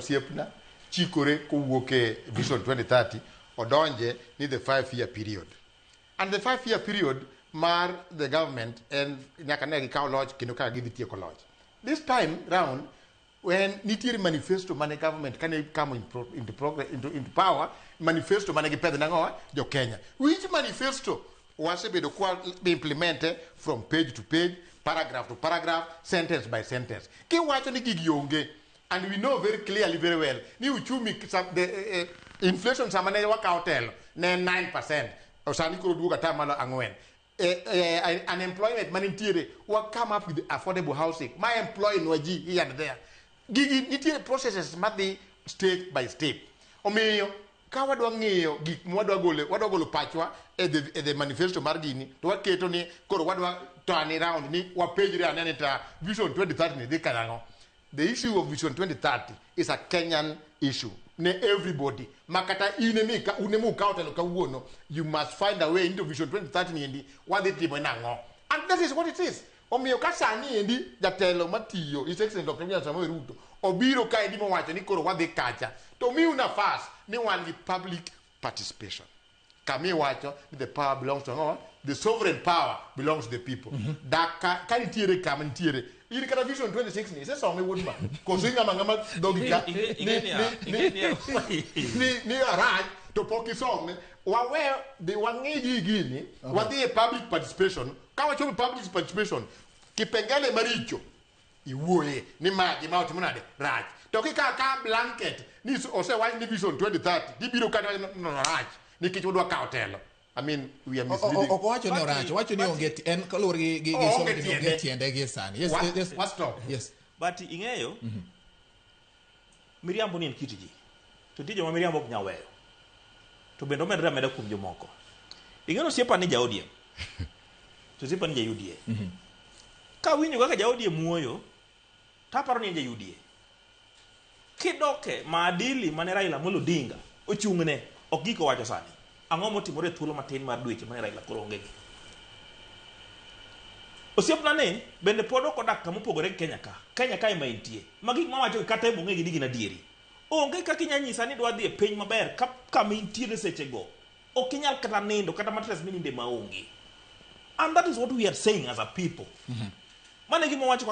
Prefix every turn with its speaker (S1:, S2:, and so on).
S1: osiepna chikore kowuok e Vision 2030 odonje ni the 5 year period. And the 5 year period mar the government en nyaka ne gikaw loch kendo kaka gidhi tieko loch. This time round, when nitiere manifesto mane government kane come in pro, into, progress, into power, manifesto mane gipedho nang'o jo Kenya, which manifesto wasebedo kwa implement from page to page, paragraph to paragraph, sentence by sentence. Kiwacho ni gigi onge, and we know very clearly, very well ni uchumi the inflation sama ne wakawo telo ne en 9%, sani koro duogo 4%. Unemployment manitiere, wa come up with affordable housing ma employ nwa ji here and there. Gigi nitiere processes madhi step by step. Omiyo ka wadwa ng'iyo gik mwadwa golo, wadwa golo pachwa e the manifesto mar gini, to waketo ni koro wadwa turn round ni wapenjre ane ni ta Vision 2030 ni dhi karang'o. The issue of Vision 2030 is a Kenyan issue ne everybody, makata in emi ka un ema ukawo telo kawuono, you must find a way into Vision 2030 ni endi wadhi timo nang'o, and that is what it is. Omiyo ka sani endi jatelo matiyo, His Excellency Dr. William Samoei Ruto, obiro ka endi mowacho ni koro wadhi kacha, to miu nafas ni wan gi public participation kama iwacho ni the power belongs to ang'o, the sovereign power belongs to the people. Dak ka nitiere kama nitiere in kata Vision 26 ni isesome, wuod ma koso ing'ama ng'ama dhogi ka ni arach to pok isome. Wawe dhi wang'i gi gini, wadhi e public participation. Ka wachopo public participation, kipengele maricho iwuoye ni ma gima otimo nade rach, to kikawo ka blanket ni osewach ni Vision 2030 gibiro ka no rach nikech wadwa kawo telo, I mean, we are misleading.
S2: Ok owacho ni orach, owacho ni onge en kaluwore gi
S1: Oh,
S2: somo
S1: onge
S2: ni onge
S1: tiende.
S2: Tiende gi sani. Yes, yes.
S1: Wa stop.
S2: Yes.
S3: But ing'eyo, miriambo ni en kit ji, to nitie joma miriambo ok nyal weyo, to bende omedore ameda kuom jomoko. Ing'eyo, osiepa ni ja ODM, to osiepa ni ja UDA. Ka awinjo kaka ja ODM wuoyo, taparo ni en ja UDA. Kidoke maadili mane Raila Amolo Odinga ochung'ne, ok gik owacho sani. Ang'o motimore e thuolo matin mar dweche mane Raila koro onge gi osiepna ni bende pod ok odak kama opogore gi Kenya ka. Kenya ka ema entie ma gik mawacho gi kata ebong'e gi ni gin adieri. Onge kaka inya nyisa ni idwa dhi e piny maber ka kama intiere sechego ok inyal kata nindo, kata mattress mininde maonge. And that is what we are saying as a people. Mano e gima wawacho kaka